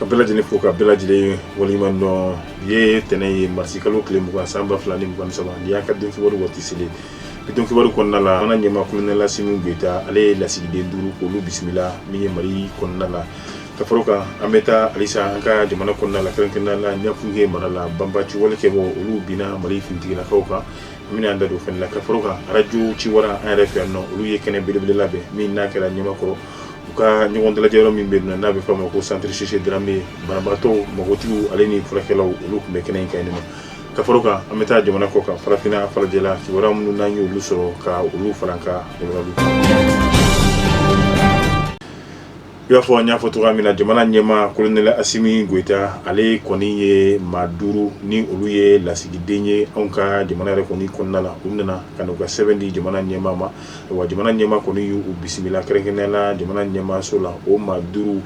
Ka bɛɛ lajɛlen fo, ka bɛɛ lajɛlen waleɲuman dɔn. Bi ye tɛnɛn ye, marisikalo tile 20, san 2023. Nin y'an ka don kibaru waati selen. Bi don kibaru kɔnɔna la, jamana ɲɛmaa kolonɛli Asimi Goyita, ale ye lasigiden duuru k'olu bisimila min ye Mali kɔnɔna la. Ka fara o kan, an bɛ taa halisa an ka jamana kɔnɔna la, kɛrɛnkɛrɛnnenya la Ɲafunke mara la, banbaci walekɛbaw olu binna Mali finitigilakaw kan. An bɛna an da don fɛn la. Ka fara o kan, arajo Ciwara an yɛrɛ fɛ yan nɔ, olu ye kɛnɛ belebele labɛn min n'a kɛra Ɲamakɔrɔ, u ka ɲɔgɔn dalajɛ yɔrɔ min bɛ yen n'a bɛ f'a ma ko centre Sise Darame. Banabaatɔw, magotigiw, ale ni furakɛlaw, olu tun bɛ kɛnɛ in kan yen nɔ. Ka fara o kan, an bɛ taa jamana kɔ kan, farafinna, falajɛla, kibaruya minnu n'an y'olu sɔrɔ ka olu fara an ka. I b'a fɔ an y'a fɔ cogoya min na, jamana ɲɛmaa kolonɛli Asimi Goyita, ale kɔni ye maa duuru ni olu ye lasigiden ye anw ka jamana yɛrɛ kɔni kɔnɔna la. U nana ka n'u ka sɛbɛn di jamana ɲɛmaa ma. Wa jamana ɲɛmaa kɔni y'u bisimila kɛrɛnkɛrɛnnenya la jamana ɲɛmaaso la. O maa duuru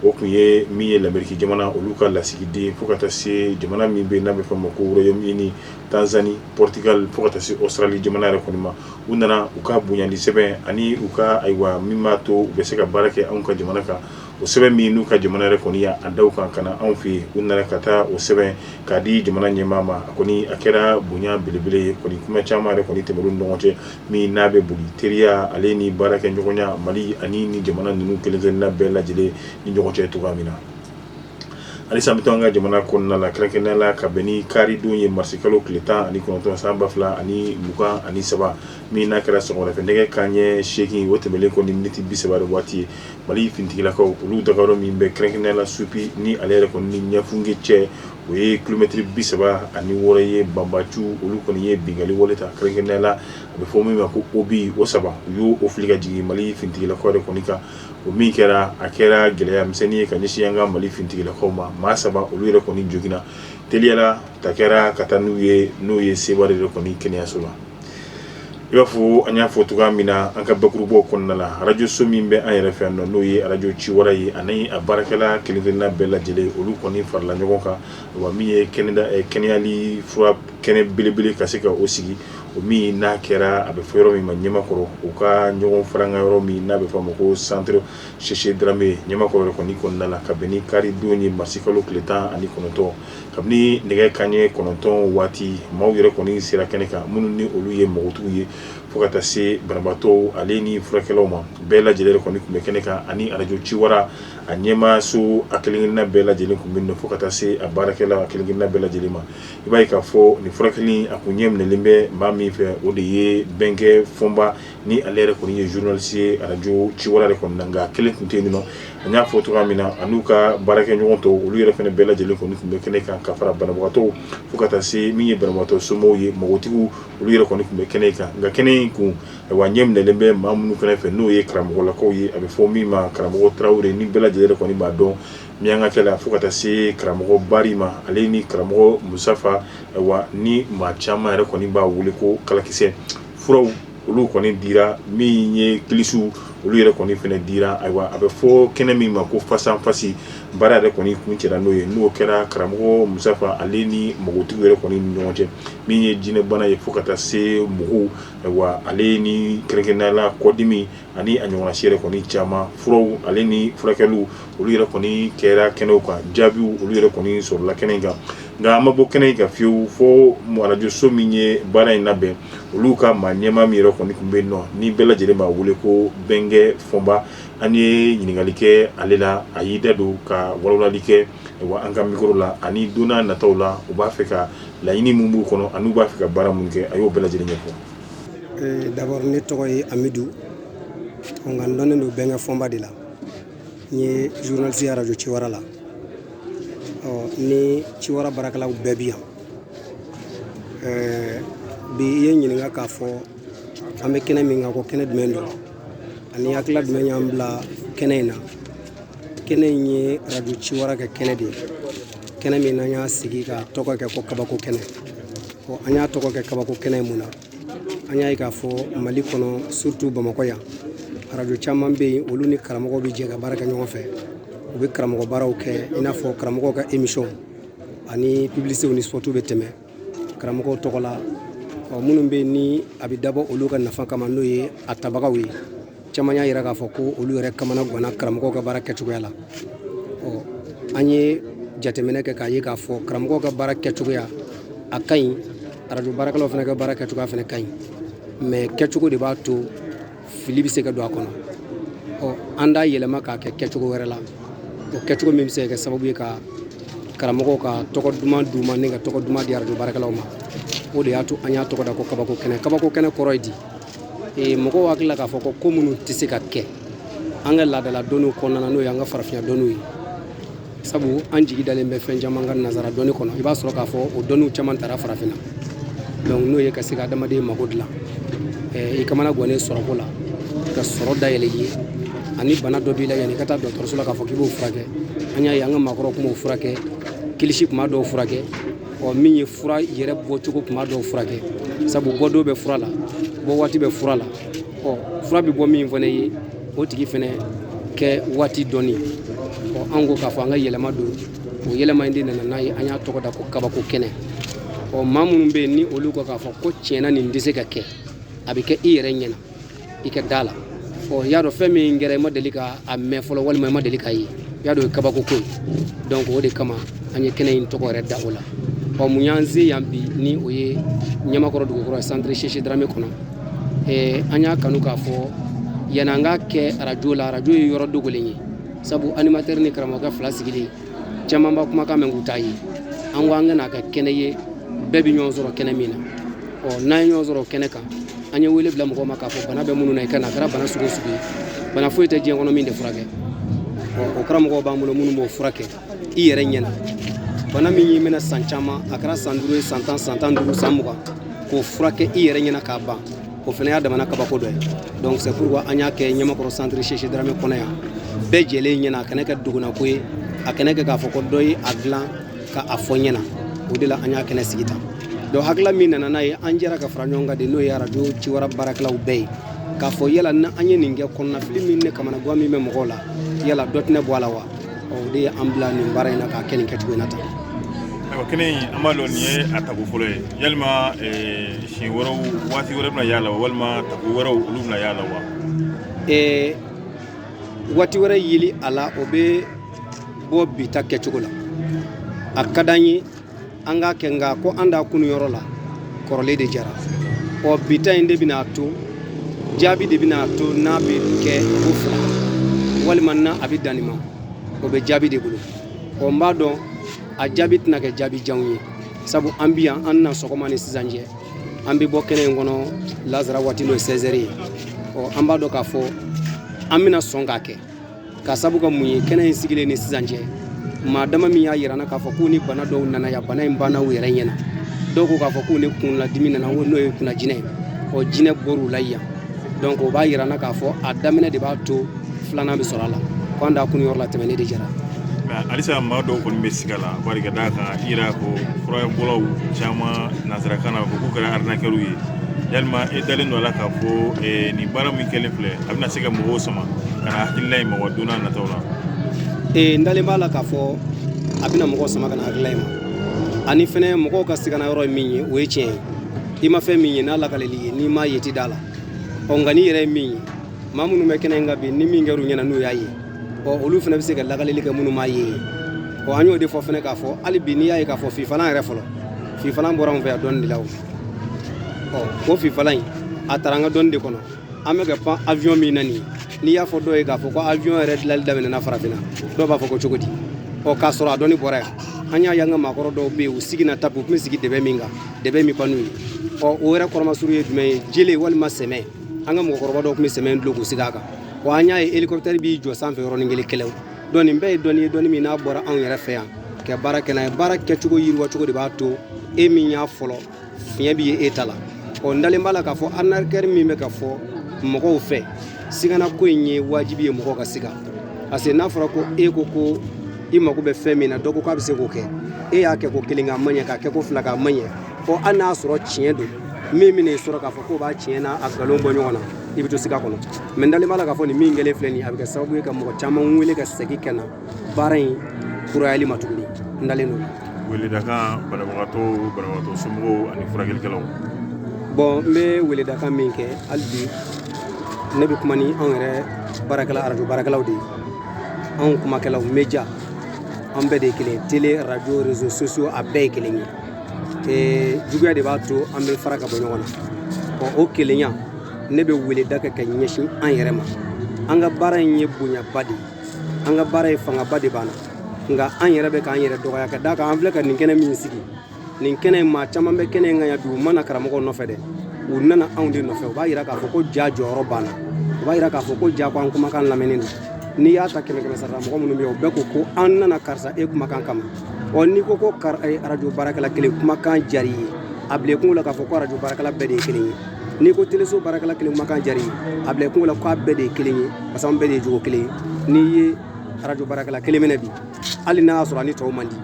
o tun ye min ye Lameriki jamana, olu ka lasigiden, fo ka taa se jamana min bɛ n'a bɛ f'a ma ko Royaume-Uni, Tanzanie, Portugal, fo ka taa se Australie jamana yɛrɛ kɔni ma. U nana u ka bonyali sɛbɛn ani u ka, ayiwa, min b'a to u bɛ se ka baara kɛ anw ka jamana kan, o sɛbɛn min n'u ka jamana yɛrɛ kɔni y'a da u kan ka na anw fɛ yen. U nana ka taa o sɛbɛn k'a di jamana ɲɛmaa ma. A kɔni a kɛra bonya belebele ye kɔni. Kuma caman yɛrɛ kɔni tɛmɛn'u ni ɲɔgɔn cɛ min n'a bɛ boli teriya ale ni baara kɛ ɲɔgɔnya Mali ani ni jamana ninnu kelen kelenna bɛɛ lajɛlen ni ɲɔgɔn cɛ cogoya min na. Halisa an bɛ to an ka jamana kɔnɔna la, kɛrɛnkɛrɛnnenya la ka bɛn ni karidon ye, marisikalo tile 19, san 2023, min n'a kɛra sɔgɔmadafɛ nɛgɛ kanɲɛ 8, o tɛmɛnen kɔ ni miniti 30 de waati ye, Mali finitigilakaw olu dagayɔrɔ min bɛ kɛrɛnkɛrɛnnenya la Supi, ni ale yɛrɛ kɔni ni Ɲafunke cɛ, o ye kilomɛtiri 36 ye, banbaciw olu kɔni ye binkanni wale ta, kɛrɛnkɛrɛnnenya la a bɛ fɔ min ma ko obus, o saba u y'o fili ka jigin Mali finitigilakaw yɛrɛ kɔni kan. O min kɛra, a kɛra gɛlɛya misɛnnin ye ka ɲɛsin an ka Mali finitigilakaw ma. Maa saba olu yɛrɛ kɔni joginna teliyala, ta kɛra ka taa n'u ye, n'o ye Seware yɛrɛ kɔni kɛnɛyaso la. I b'a fɔ an y'a fɔ cogoya min na an ka bakurubaw kɔnɔna la, arajoso min bɛ an yɛrɛ fɛ yan nɔ, n'o ye arajo Ciwara ye, ani a baarakɛla kelen kelenna bɛɛ lajɛlen, olu kɔni farala ɲɔgɔn kan wa min ye kɛnɛyali fura kɛnɛ belebele ka se ka o sigi, o min n'a kɛra a bɛ fɔ yɔrɔ min ma Ɲamakɔrɔ, u ka ɲɔgɔn farankan yɔrɔ min n'a bɛ fɔ a ma ko centre Sise Darame, Ɲamakɔrɔ yɛrɛ kɔni kɔnɔna la, ka bɛn ni karidon ye, marisikalo tile 19, kabini nɛgɛ kanɲɛ 9 waati. Maaw yɛrɛ kɔni sera kɛnɛ kan, minnu ni olu ye magotigiw ye, fo ka taa se banabaatɔw ale ni furakɛlaw ma, bɛɛ lajɛlen yɛrɛ kɔni tun bɛ kɛnɛ kan. Ani arajo Ciwara a ɲɛmaaso a kelen-kelenna bɛɛ lajɛlen tun bɛ yen, fo ka taa se a baarakɛla a kelen-kelenna bɛɛ lajɛlen ma. I b'a ye k'a fɔ nin furakɛli a kun ɲɛ minɛlen bɛ maa min fɛ, o de ye Bɛnkɛ Fɔnba, ni ale yɛrɛ kɔni ye journaliste ye arajo Ciwara yɛrɛ kɔni na. Nka kelen tun tɛ yen nɔ, an y'a fɔ cogoya min na, an'u ka baarakɛɲɔgɔn tɔw, olu yɛrɛ fana bɛɛ lajɛlen kɔni tun bɛ kɛnɛ kan, ka fara banabagatɔw, fo ka taa se min ye banabagatɔ somɔgɔw ye, magotigiw, olu yɛrɛ kɔni tun bɛ kɛnɛ kan. Nka kɛnɛ in kun, ayiwa, ɲɛ minɛlen bɛ maa minnu fana fɛ, n'o ye karamɔgɔlakaw ye, a bɛ fɔ min ma karamɔgɔ Tarawele, ni bɛɛ lajɛlen yɛrɛ kɔni b'a dɔn miyankakɛ la, fo ka taa se karamɔgɔ Bari ma, ale ni karamɔgɔ Musafa, ayiwa, ni maa caman yɛrɛ kɔni b'a wele ko kalakisɛ. Furaw olu kɔni dira, min ye kilisiw olu yɛrɛ kɔni fana dira. Ayiwa, a bɛ fɔ kɛnɛ min ma ko face à face, baara yɛrɛ kɔni kuncɛra n'o ye, n'o kɛra karamɔgɔ Musafa ale ni magotigiw yɛrɛ kɔni ni ɲɔgɔn cɛ, min ye jinɛbana ye, fo ka taa se mugu, ayiwa, ale ni kɛrɛnkɛrɛnnenya la kɔdimi ani a ɲɔgɔnna si yɛrɛ kɔni caman. Furaw ale ni furakɛliw olu yɛrɛ kɔni kɛra kɛnɛw kan, jaabiw olu yɛrɛ kɔni sɔrɔla kɛnɛ in kan. Nka an ma bɔ kɛnɛ in kan fiyewu fo arajoso min ye baara in labɛn, olu ka maa ɲɛmaa min yɛrɛ kɔni tun bɛ yen nɔ, ni bɛɛ lajɛlen b'a wele ko Bɛnkɛ Fɔnba, an ye ɲininkali kɛ ale la, a y'i da don ka walawalali kɛ wa an ka micro la, ani don n'a nataw la u b'a fɛ ka laɲini min b'u kɔnɔ ani u b'a fɛ ka baara mun kɛ, a y'o bɛɛ lajɛlen ɲɛfɔ. D'abord, ne tɔgɔ ye Amidu, nka n dɔnnen don Bɛnkɛ Fɔnba de la. N ye journaliste ye arajo Ciwara la. Ɔ ni Ciwara baarakɛlaw bɛɛ bi yan bi, i ye n ɲininka k'a fɔ an bɛ kɛnɛ min kan, ko kɛnɛ jumɛn don ani hakilila jumɛn y'an bila kɛnɛ in na. Kɛnɛ in ye arajo Ciwara kɛ kɛnɛ de ye, kɛnɛ min n'an y'a sigi ka tɔgɔ kɛ ko kabako kɛnɛ. Ɔ an y'a tɔgɔ kɛ kabako kɛnɛ mun na? An y'a ye k'a fɔ Mali kɔnɔ, surtout Bamakɔ yan, arajo caman bɛ yen, olu ni karamɔgɔw bɛ jɛ ka baara kɛ ɲɔgɔn fɛ. U bɛ karamɔgɔ baaraw kɛ, i n'a fɔ karamɔgɔw ka émission ani publicitéw ni spotu bɛ tɛmɛ karamɔgɔw tɔgɔ la. Ɔ minnu bɛ yen ni a bɛ dabɔ olu ka nafa kama, n'o ye a tabagaw ye, caman y'a yira k'a fɔ ko olu yɛrɛ kamana ganna karamɔgɔw ka baara kɛcogoya la. Ɔ An ye jateminɛ kɛ k'a ye k'a fɔ karamɔgɔw ka baara kɛcogoya a ka ɲi, arajo baarakɛlaw fana ka baara kɛcogoya fana ka ɲi, mais kɛcogo de b'a to fili bɛ se ka don a kɔnɔ. Ɔ, an d'a yɛlɛma k'a kɛ kɛcogo wɛrɛ la, o kɛcogo min bɛ se ka kɛ sababu ye ka karamɔgɔw ka tɔgɔ duman d'u ma ni ka tɔgɔ duman di arajo baarakɛlaw ma. O de y'a to an y'a tɔgɔ da ko kabako kɛnɛ. Kabako kɛnɛ kɔrɔ ye di? Mɔgɔw hakili la k'a fɔ ko minnu tɛ se ka kɛ an ka laadala dɔnniw kɔnɔna na, n'o ye an ka farafinya dɔnniw ye, sabu an jigi dalen bɛ fɛn caman kan nansara dɔnni kɔnɔ. I b'a sɔrɔ k'a fɔ o dɔnniw caman tara farafinna. Donc n'o ye ka se ka adamaden mago dilan, i kamana gannen sɔrɔko la, ka sɔrɔ dayɛlɛ i ye, ani bana dɔ b'i la, yanni i ka taa dɔgɔtɔrɔso la k'a fɔ k'i b'o furakɛ, an y'a ye an ka maakɔrɔw tun b'o furakɛ, kilisi tun b'a dɔw furakɛ. Ɔ, min ye fura yɛrɛ bɔcogo tun b'a dɔw furakɛ, sabu bɔdon bɛ fura la, bɔ waati bɛ fura la. Ɔ, fura bɛ bɔ min fana ye, o tigi fana kɛ waati dɔɔni. Ɔ, an ko k'a fɔ an ka yɛlɛma don, o yɛlɛma in de nana n'a ye, an y'a tɔgɔ da ko kabako kɛnɛ. Ɔ, maa minnu bɛ yen ni olu ko k'a fɔ ko tiɲɛna nin tɛ se ka kɛ, a bɛ kɛ i yɛrɛ ɲɛna, i ka da la. Ɔ, i y'a dɔn fɛn min kɛra, i ma deli ka a mɛn fɔlɔ walima i ma deli k'a ye, i y'a dɔn o ye kabako ko ye. Donc o de kama an ye kɛnɛ in tɔgɔ yɛrɛ da o la. Ɔ, mun y'an se yan bi, ni o ye Ɲamakɔrɔ dugukɔrɔ centre Sese Darame kɔnɔ? An y'a kanu k'a fɔ yanni an k'a kɛ arajo la, arajo ye yɔrɔ dogolen ye, sabu animateur ni karamɔgɔkɛ fila sigilen, caman b'a kumakan mɛn k'u t'a ye. An ko an ka n'a kɛ kɛnɛ ye, bɛɛ bɛ ɲɔgɔn sɔrɔ kɛnɛ min na. Ɔ, n'an ye ɲɔgɔn sɔrɔ kɛnɛ kan, an ye wele bila mɔgɔw ma k'a fɔ bana bɛ minnu na, i ka na. A kɛra bana sugu o sugu ye, bana foyi tɛ diɲɛ kɔnɔ min tɛ furakɛ. Ɔ, o karamɔgɔw b'an bolo minnu b'o furakɛ i yɛrɛ ɲɛna. Bana min y'i minɛ san caman, a kɛra san 5 ye, san 10, san 15, san 20, k'o furakɛ i yɛrɛ ɲɛna k'a ban, o fana y'a damana kabako dɔ ye. Donc c'est pourquoi an y'a kɛ Ɲamakɔrɔ centre Sese Darame kɔnɔ yan, bɛɛ jɛlen ɲɛna. A kana kɛ dogonako ye, a kana kɛ k'a fɔ ko dɔ ye a dilan ka a fɔ ɲɛna. O de la an y'a kɛnɛ sigi tan. Donc hakilila min nana n'a ye, an jɛra ka fara ɲɔgɔn kan de, n'o ye arajo ciwara baarakɛlaw bɛɛ ye, k'a fɔ yala ni an ye nin kɛ, kɔnɔnafili min ni kamanagan min bɛ mɔgɔw la, yala dɔ tɛna bɔ a la wa? O de ye an bila nin baara in na k'a kɛ nin kɛcogo in na tan. Ayiwa, kɛnɛ in, an b'a dɔn nin ye a tako fɔlɔ ye. Yalima siɲɛ wɛrɛw, waati wɛrɛ bɛna y'a la wa, walima tako wɛrɛw olu bɛna y'a la wa? Waati wɛrɛ yeli a la, o bɛ bɔ bi ta kɛcogo la. A ka d'an ye an k'a kɛ, nka ko an da kunu yɔrɔ la, kɔrɔlen de jara. Ɔ, bi ta in de bɛna to, jaabi de bɛna to n'a bɛ kɛ ko fila walima n'a a bɛ dan nin ma, o bɛ jaabi de bolo. Ɔ, n b'a dɔn a jaabi tɛna kɛ jaabi janw ye, sabu an bi yan, an na sɔgɔma ni sisan cɛ, an bɛ bɔ kɛnɛ in kɔnɔ lazara waati, n'o ye 16 heures ye. Ɔ, an b'a dɔn k'a fɔ an bɛna sɔn k'a kɛ, ka sabu ka mun ye, kɛnɛ in sigilen ni sisan cɛ, maa dama min y'a yira n na k'a fɔ k'u ni bana dɔw nana yan, bana in banna u yɛrɛ ɲɛna. Dɔw ko k'a fɔ k'u ni kunladimi nana, n'o ye kunnajinɛ ye. Ɔ, jinɛ bɔr'u la yan. Donc o b'a yira n na k'a fɔ a daminɛ de b'a to filanan bɛ sɔrɔ a la, ko an da kun yɔrɔ la, tɛmɛnen de jara. Halisa maa dɔw kɔni bɛ siga la, bari ka d'a kan i yɛrɛ ko furabɔlaw caman nansarakan na ko k'u kɛra arnaqueurs ye. Yalima e dalen don a la k'a fɔ nin baara min kɛlen filɛ, a bɛna se ka mɔgɔw sama ka na hakilila in ma wa, don n'a nataw la? N dalen b'a la k'a fɔ a bɛna mɔgɔw sama ka na hakilila in ma. Ani fɛnɛ, mɔgɔw ka sigana yɔrɔ ye min ye, o ye tiɲɛ ye. I ma fɛn min ye, n'a lakaleli ye, n'i m'a ye, i ti da la. Ɔ, nka n'i yɛrɛ ye min ye, maa minnu bɛ kɛnɛ in kan bi, ni min kɛr'u ɲɛna n'u y'a ye, ɔ, olu fana bɛ se ka lakaleli kɛ minnu m'a ye. Ɔ, an y'o de fɔ fɛnɛ k'a fɔ hali bi, n'i y'a ye k'a fɔ fifalan yɛrɛ fɔlɔ, fifalan bɔra anw fɛ yan dɔɔni de la. O, ɔ, o fifalan in, a taara an ka dɔnni de kɔnɔ. An bɛ ka pan avion min na nin ye, n'i y'a fɔ dɔw ye k'a fɔ ko avion yɛrɛ dilanli daminɛna farafinna, dɔw b'a fɔ ko cogo di? Ɔ, k'a sɔrɔ a dɔnni bɔra yan. An y'a ye an ka maakɔrɔ dɔw bɛ yen, u sigi na tape, u tun bɛ sigi dɛbɛ min kan, dɛbɛ min pan n'u ye. Ɔ, o yɛrɛ kɔrɔmasuru ye jumɛn ye? Jele walima sɛmɛ. An ka mɔgɔkɔrɔba dɔw tun bɛ sɛmɛ dulon k'u sigi a kan. Wa an y'a ye hélicoptère b'i jɔ sanfɛ yɔrɔnin kelen kɛlɛw. Donc nin bɛɛ ye dɔnni ye, dɔnni min n'a bɔra anw yɛrɛ fɛ yan ka baara kɛ n'a ye. Baara kɛcogo yiriwa cogo de b'a to e min y'a fɔlɔ, fiɲɛ b'i ye e ta la. Ɔ, n dalen b'a la k'a fɔ arnaqueur min bɛ ka fɔ mɔgɔw fɛ, sigana ko in ye wajibi ye mɔgɔw ka siga, parce que n'a fɔra ko e ko ko i mago bɛ fɛn min na, dɔ ko k'a bɛ se k'o kɛ, e y'a kɛ ko kelen k'a ma ɲɛ, k'a kɛ ko fila k'a ma ɲɛ, ɔ, hali n'a sɔrɔ tiɲɛ don, min bɛna i sɔrɔ k'a fɔ k'o b'a tiɲɛ n'a a nkalon bɔ ɲɔgɔn na, i bɛ to siga kɔnɔ. Mais n dalen b'a la k'a fɔ nin min kɛlen filɛ nin ye, a bɛ kɛ sababu ye ka mɔgɔ caman wele ka segin ka na baara in kurayali ma tuguni. N dalen don. Weledakan banabagatɔw, banabagatɔ somɔgɔw ani furakɛlikɛlaw. Bon, n bɛ weledakan min kɛ hali bi, ne bɛ kuma ni anw yɛrɛ baarakɛla, arajo baarakɛlaw de ye, anw kumakɛlaw, média. An bɛɛ de ye kelen ye, télé, radio, réseaux sociaux, a bɛɛ ye kelen ye. Juguya de b'a to an bɛ fara ka bɔ ɲɔgɔn na. O kelenya, ne bɛ weleda kɛ ka ɲɛsin an yɛrɛ ma. An ka baara in ye bonyaba de ye, an ka baara ye fangaba de b'an na, nka an yɛrɛ bɛ k'an yɛrɛ dɔgɔya ka d'a kan an filɛ ka nin kɛnɛ min sigi, nin kɛnɛ in, maa caman bɛ kɛnɛ in kan yan bi, u ma na karamɔgɔw nɔfɛ dɛ, u nana anw de nɔfɛ. U b'a yira k'a fɔ ko ja jɔyɔrɔ b'an na, u b'a yira k'a fɔ ko ja ko an kumakan lamɛnnen don. N'i y'a ta kɛmɛ kɛmɛ sara, mɔgɔ minnu bɛ yen, u bɛɛ ko ko an nana karisa e kumakan kama. Ɔ n'i ko ko arajo baarakɛla kelen kumakan diyar'i ye, a bila i kungo la k'a fɔ ko arajo baarakɛla bɛɛ de ye kelen ye. N'i ko teleso baarakɛla kelen kumakan diyar'i ye, a bila i kungo la k'a bɛɛ de ye kelen ye, parce que an bɛɛ de ye jogo kelen ye. N'i ye arajo baarakɛla kelen minɛ bi, hali n'a y'a sɔrɔ a ni tɔw man di,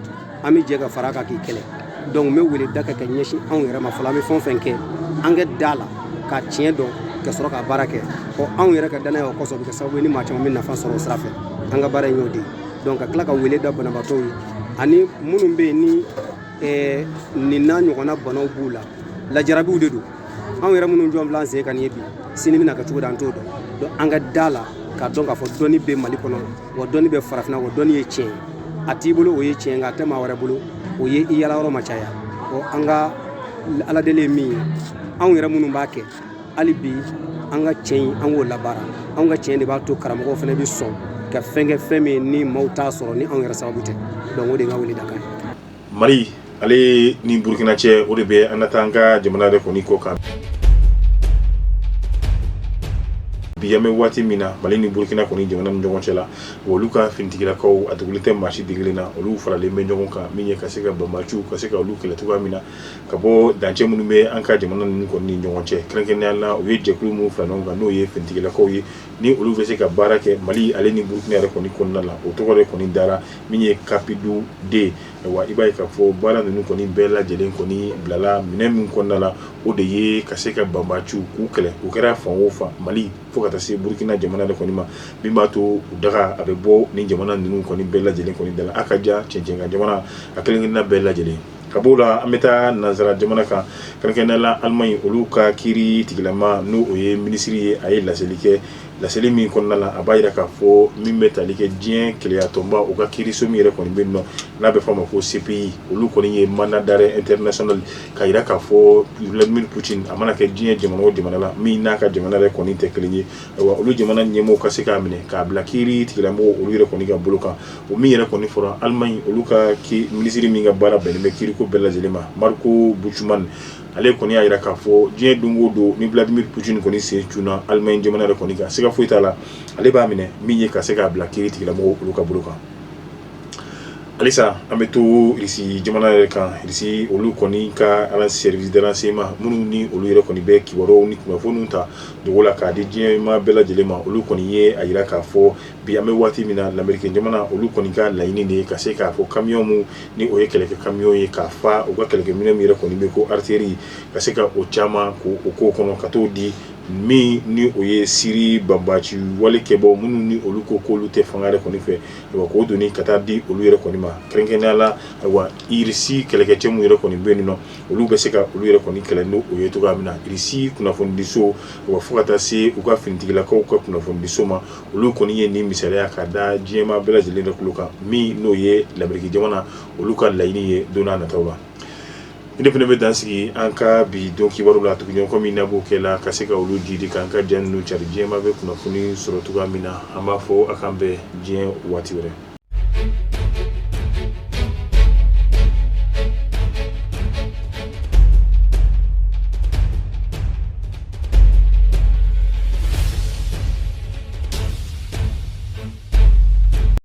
an bɛ jɛ ka fara a kan k'i kɛlɛ. Donc n bɛ wele da kɛ ka ɲɛsin anw yɛrɛ ma fɔlɔ. An bɛ fɛn o fɛn kɛ, an ka da la ka tiɲɛ dɔn ka sɔrɔ ka baara kɛ. Ɔ anw yɛrɛ ka danaya o kɔsɔn, o bɛ kɛ sababu ye ni maa caman bɛ nafa sɔrɔ o sira fɛ. An ka baara in y'o de ye. Donc ka tila ka wele da banabaatɔw ye ani minnu bɛ yen ni nin n'a ɲɔgɔnna banaw b'u la, lajarabiw de don. Anw yɛrɛ minnu jɔn filɛ an sen kan nin ye bi, sini bɛna kɛ cogo di, an t'o dɔn. Donc an ka da la k'a dɔn k'a fɔ dɔnni bɛ Mali kɔnɔ, wa dɔnni bɛ farafinna, wa dɔnni ye tiɲɛ ye. A t'i bolo, o ye tiɲɛ, nka a tɛ maa wɛrɛ bolo, o ye i yala yɔrɔ ma caya. Ɔ an ka ala deli ye min ye, anw yɛrɛ minnu b'a kɛ hali bi, an ka tiɲɛ in, an k'o labaara. Anw ka tiɲɛ de b'a to karamɔgɔw fana bɛ sɔn ka fɛn kɛ, fɛn min ni maaw t'a sɔrɔ ni anw yɛrɛ sababu tɛ. Donc o de ye n ka wele dakan ye. Mali ale ni Burukina cɛ, o de bɛ an na taa an ka jamana yɛrɛ kɔni kɔ kan bi. An bɛ waati min na, Mali ni Burukina kɔni jamana ni ɲɔgɔn cɛ la, olu ka finitigilakaw, a dogolen tɛ maa si degelen na, olu faralen bɛ ɲɔgɔn kan min ye ka se ka banbaanciw, ka se ka olu kɛlɛ cogoya min na ka bɔ dancɛ minnu bɛ an ka jamana ninnu kɔni ni ɲɔgɔn cɛ. Kɛrɛnkɛrɛnnenya la, u ye jɛkulu minnu fara ɲɔgɔn kan, n'o ye finitigilakaw ye, ni olu bɛ se ka baara kɛ Mali ale ni Burukina yɛrɛ kɔni kɔnɔna la, o tɔgɔ de kɔni dara min ye CAPDU 2. Ayiwa, i b'a ye k'a fɔ baara ninnu kɔni bɛɛ lajɛlen kɔni bilala minɛn min kɔnɔna la, o de ye ka se ka banbaanciw k'u kɛlɛ, u kɛra fan o fan, Mali fo ka taa se Burukina jamana de kɔni ma, min b'a to u daga a bɛ bɔ ni jamana ninnu kɔni bɛɛ lajɛlen kɔni da la. A ka ja cɛncɛn jamana a kelen-kelenna bɛɛ lajɛlen. Ka b'o la, an bɛ taa nansara jamana kan, kɛrɛnkɛrɛnnenya la Alimaɲi, olu ka kiiri tigilama, n'o o ye minisiri ye, a ye laseli kɛ. Laseli min kɔnɔna la, a b'a jira k'a fɔ min bɛ tali kɛ diɲɛ kelenya tɔnba, u ka kiiriso min yɛrɛ kɔni bɛ yen nɔ, n'a bɛ f'a ma ko CPI, olu kɔni ye mandat d'arrêt international k'a jira k'a fɔ Vladimir Poutine, a mana kɛ diɲɛ jamana o jamana la min n'a ka jamana yɛrɛ kɔni tɛ kelen ye, ayiwa, olu jamana ɲɛmɔgɔw ka se k'a minɛ k'a bila kiiri tigilamɔgɔw olu yɛrɛ kɔni ka bolo kan. O min yɛrɛ kɔni fɔra, Alimaɲi olu ka minisiri min ka baara bɛnnen bɛ kiiriko bɛɛ lajɛlen ma, Marco Buschmann, ale kɔni y'a jira k'a fɔ diɲɛ don o don ni Vladimir Poutine kɔni sen cunna Alimaɲi jamana yɛrɛ kɔni kan, siga foyi t'a la, ale b'a minɛ min ye ka se k'a bila kiiri tigilamɔgɔw olu ka bolo kan. Halisa an bɛ to Irisi jamana yɛrɛ kan. Irisi olu kɔni ka ala service de renseignement minnu ni olu yɛrɛ kɔni bɛ kibaruyaw ni kunnafoniw ta dogo la k'a di diɲɛ maa bɛɛ lajɛlen ma, olu kɔni ye a jira k'a fɔ bi an bɛ waati min na, Lameriki jamana olu kɔni ka laɲini de ye ka se k'a fɔ camion min ni o ye kɛlɛkɛ camion ye, k'a fa u ka kɛlɛkɛminɛn min yɛrɛ kɔni bɛ ko artillerie, ka se ka o caman ko o ko kɔnɔ ka t'o di min ni o ye Siri banbaci wale kɛbaw minnu ni olu ko k'olu tɛ fanga yɛrɛ kɔni fɛ, ayiwa, k'o doni ka taa di olu yɛrɛ kɔni ma. Kɛrɛnkɛrɛnnenya la, ayiwa, Irisi kɛlɛkɛcɛ min yɛrɛ kɔni bɛ yen nɔ, olu bɛ se ka olu yɛrɛ kɔni kɛlɛ n'o o ye cogoya min na. Irisi kunnafonidiso, wa fo ka taa se u ka finitigilakaw ka kunnafonidiso ma, olu kɔni ye nin misaliya ka da diɲɛmaa bɛɛ lajɛlen de tulo kan, min n'o ye Lameriki jamana olu ka laɲini ye don n'a nataw la. Ne fana bɛ dan sigi an ka bi don kibaru la. Tuguɲɔgɔn min na b'o kɛ la ka se ka olu jidi k'an ka ja ninnu cari, diɲɛmaa bɛ kunnafoni sɔrɔ cogoya min na. An b'a fɔ a k'an bɛn diɲɛ waati wɛrɛ.